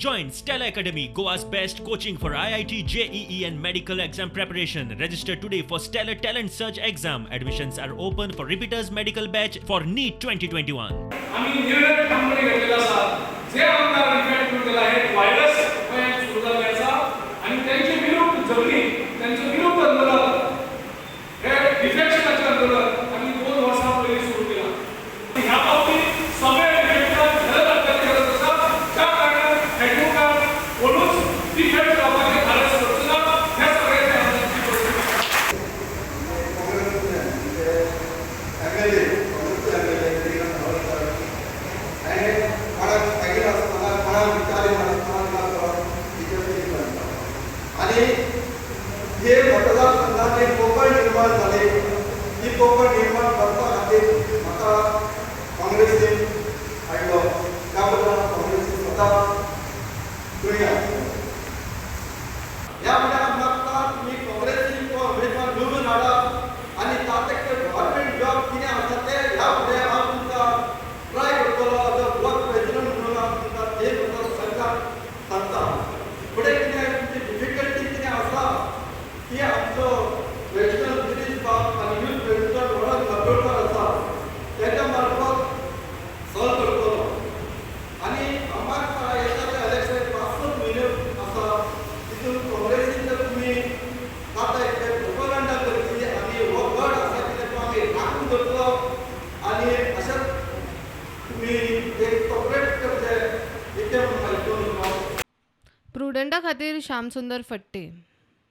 Join Stella Academy, Goa's best coaching for IIT, JEE, and medical exam preparation. Register today for Stellar Talent Search exam. Admissions are open for repeaters medical batch for NEET 2021. आम्ही निर्णय ठामपणे घेतलेला आसा. जे आमदार defect करून गेला, हे virus गोंयांत सुरू जाल्ले आसा आनी तेंचे विरुद्ध झगडी, तेंचे विरुद्ध आंदोलन, हे डिफेक्शनाचें आंदोलन आमी 2 वर्सां पयलीं सुरू केलां. ह्या बाबतीत सगळे डिफेक्टरांक झेल घालपाची गरज आसा, ज्या कारणान एडवोकाट कोणूच डिफेक्ट जावपाचें धाडस करचो ना. ह्या सगळ्याचे आमदारांची परिस्थिती. काँग्रेस एमएलए, काँग्रेसचे एमएलए गिरीनाथ हळर्णकर हाणें कोणाक सांगिनासतना, कोणाक विचारिनासतना बीजेपी आनी हे मतदारसंघात एक पोकळ निर्माण जाली. ती पोकळ निर्माण करपा खातीर म्हाका काँग्रेसीन हाडलो. त्या बद्दल हांव काँग्रेसी सदांच ऋणी आसतलो. ह्या फुडें म्हाका तुमी काँग्रेसीन तो उमेदवार निवडून हाडात आनी तातूंत गव्हर्मेंट जॉब कितें आसा ते ह्या फुडें हांव तुमकां ट्राय करतलो. एज अ ब्लॉक प्रेसिडंट म्हणून हांव तुमकां ते मतदारसंघात सांगता, फुडें कितें तुमची डिफिकल्टी कितें आसा ती आमचो प्रेसिडंट गिरीश बाब आनी यूथ प्रेसिडंट वरद काकोडकर आसा, तेच्या मार्फत सॉल्व करतलो. आनी म्हाका येता ते इलेक्शन 5-6 म्हयने आसा, तितून काँग्रेसीन जर तुमी जाता इतलें प्रोपगंडा करची आनी हो गड आसा कितें तो आमी राखून दवरतलो आनी अशेंच तुमी एक कॉपरेट करचें इतलें म्हणून हितून प्रुडंटा खातीर श्यामसुंदर फट्टे.